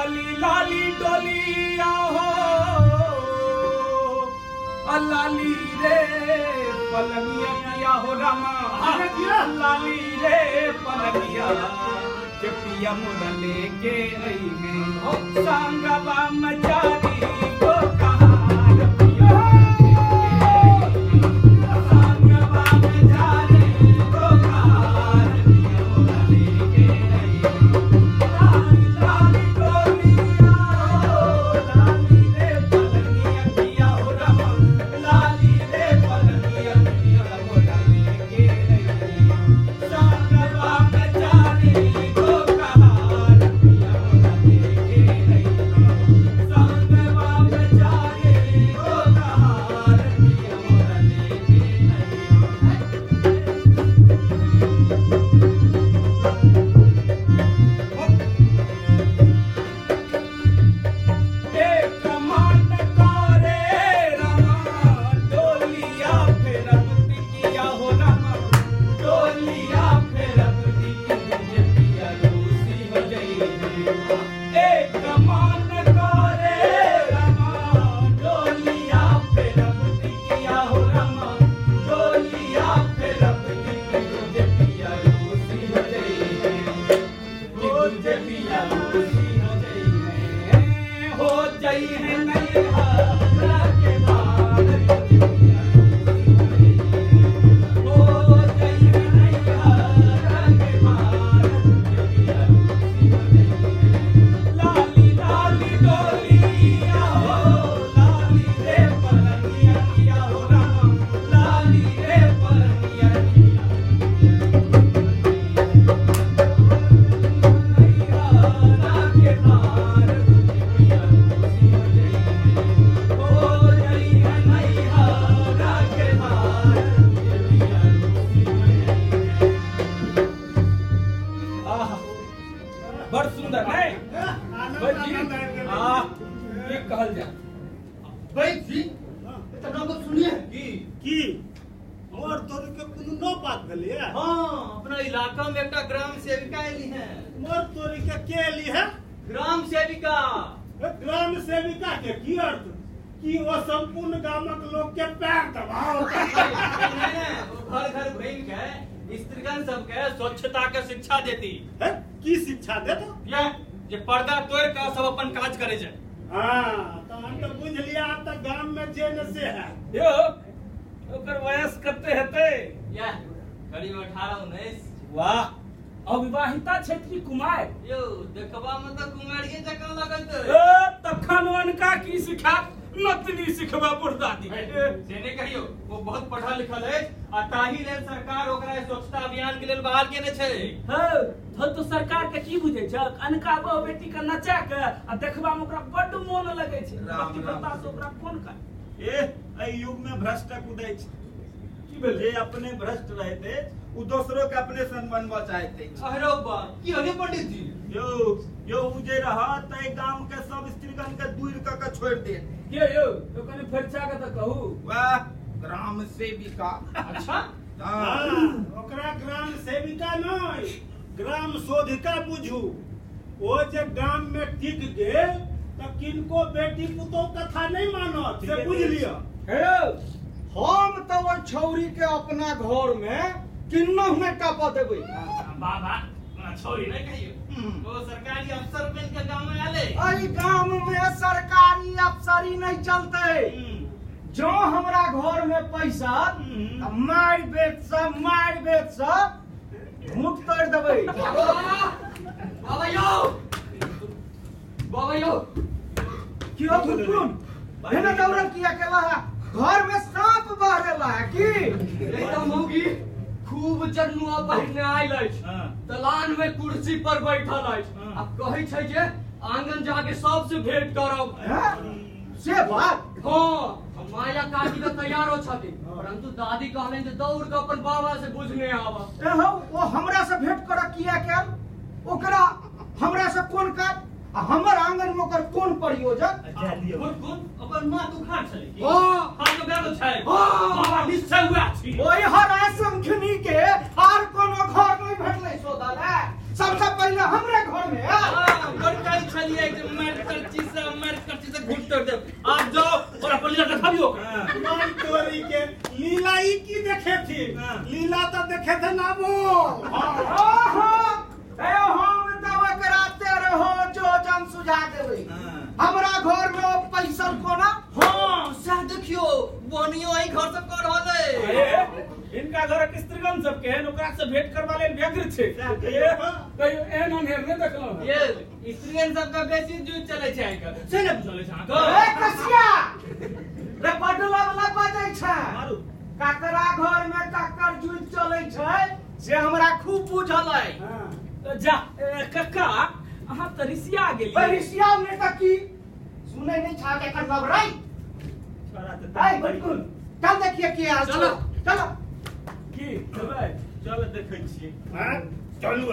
लाली लाली डोलिया हो आ लाली रे पलंगिया किया हो रामा, लाली रे पलंगिया के पिया मोरा लेके आई है संगवा मचारी को कहार पिया संगवा मचारी को कहार पिया मोरा लेके आई है। लाली लाली डोलिया हो लाली रे पलंगिया किया हो रामा, लाली रे पलंगिया पिया मोरा लेके आई है संगवा मचारी को कहार पिया मोरा लेके आई है संगवा मचारी को कहार पिया मोरा लेके आई है। एक मान करे रामा डोलिया फेरब टिकिया हो रामा, डोलिया फेरब टिकिया पिया रूसी हो जई। एक मान करे रामा डोलिया फेरब टिकिया हो रामा, डोलिया फेरब टिकिया पिया रूसी हो जई। पिया रूसी हो जई हो जई है नैहरा के भार पिया हो जई है नैहरा के भार पिया रूसी हो जई। लाली लाली डोलिया हो लाली रे पलंगिया किया हो रामा, लाली रे पलंगिया किया नैहरा के भार पिया रूसी हो जई हो जई है नैहरा के भार पिया रूसी हो जई। आहा, बड़ सुंदर नहीं आनंद जी आनंद आबि गेलै। आह, की कहल जाए वैद्य जी एकटा गप सुनिए। की की मोर तोर के कोनो नव बात भेलैया? हाँ, अपना इलाका में एकटा ग्राम सेविका एली है। मोर तोरी के एली है? ग्राम सेविका। ए, ग्राम सेविका के की अर्थ? कि ओ संपूर्ण गामक लोग के पैर दबाओ? नहीं, नहीं, वो घर घर घूमि के स्त्रीगण सबके स्वच्छता के शिक्षा देती। हे, की शिक्षा देत? यह जे पर्दा तोड़ के सब अपन काज करे जाए। हाँ, तहन तऽ बुझ लिया आब तऽ गाम में जे न से है। यौ ओकर वयस कते हेतै? यह करीब 18-19। वाह, अविवाहिता छथि कि कुमार? यौ देखबा में तऽ कुमारिये जकाँ लगैत ए अछि। तखन अनका की सिखात नतनी सिखबा बुढ़ दादी। से नहि कहियौ, ओ बहुत पढ़ल लिखल अछि आ ताहि लेल सरकार ओकरा स्वच्छता अभियान के लेल बहाल केने छै। हौ धो तो सरकार के की बुझै छ? अनका बहु बेटी के नचा के आ देखबा में ओकरा बड्ड मोन लगै छै। राम, राम। पतिव्रता से ओकरा कोन काज? ए एहि युग में भ्रष्टक उदय छै। की भेलै? जे अपने भ्रष्ट रहैत अछि ओ दोसरो के अपने सन बनबऽ चाहैत अछि। अरे बा, की होले पंडित जी? यौ यौ उ जे रहत एहि गाम के सब स्त्रीगण के दूर कऽ के छोड़ि देत। के यौ तो कनि फरिछा के तऽ कहू। वाह, ग्राम सेविका। अच्छा हाँ। हाँ, ओकरा ग्राम सेविका नहीं ग्राम शोधिका बुझू। ओ जे गाम में टिक गेल तऽ किनको बेटी पुतोह कथा नहीं मानत, से बुझ लिअ। हे हम तऽ ओहि छौरी के अपना घर में किन्नहु नहि टपऽ देबै। बाबा छोड़ी नहीं कहियौ, ओ सरकारी अफसर बन के गाँव में आले। एहि गाम में सरकारी अफसरी नहीं चलते। जो हमरा घर में पैसा तऽ मारि बेच से मारि बेच से घूट तोड़ि देबै। बाबा यौ, बाबा यौ, क्यों भुटकुन एना दौड़ल किया केला है? घर में सांप बहरेला है की? एकटा मौगी खूब जनुआ पहिरने आयल अछि, दलान में कुर्सी पर बैठल अछि आ कहै छै जे आंगन जाके सबसे भेंट करब। हैं? से बात? हाँ, हम माया काकी तऽ तैयारो छथिन, परंतु दादी कहलनि जे दौड़ के अपन बाबा से बुझने आवा। एहो ओ हमरा से भेंट करऽ किया केल? ओकरा हमरा से कोन काज आ हमर आंगन में ओकर कोन प्रयोजन? कोन ओकर माँ दुखार छलै की? हाँ। हाथ में छै। हाँ। बाबा निश्चय हुआ छी। ओहि हरा शंखनी के आर कोनो घर नहीं भेटलै शोधल है, सबसे पहले हमरे घर में आयल। हाँ, बड़ कहै छलियै जे घूट तोड़ देब। आप जाओ और अपन लीला देखाबियो। माई तोरी के लीला ई की देखे थी, लीला तो देखे थे ना वो। हां ए हम त ओकरा तेरहो जोजन सुझा देबै। हमरा घर में पैसा कोना? हां सह देखियो बनियो एहि घर सब कर रहल है। इनका घर के स्त्रीगण सब के ओकरा से भेंट करवा लेल व्यग्र छै। कहियो एहन अनहेर नहि देखलहुँ। ये स्त्रीगण सब का बेसी जुट चलै छै आइ काल्हि, से नहि बुझल अछि अहाँके? ए कसिया रे बडला वाला बजै छै। ककरा घर में ककर जुट चलै छै से हमरा खूब बुझल है। जा कक्का अहाँ तऽ ऋषिया गेलियै। ऋषिया ने तऽ की सुनै नहि छा के एखन घबराई। ए बिल्कुल चल देखिए की हाल। चलो चलो की चलबै? चल देखै छियै। हां चलू।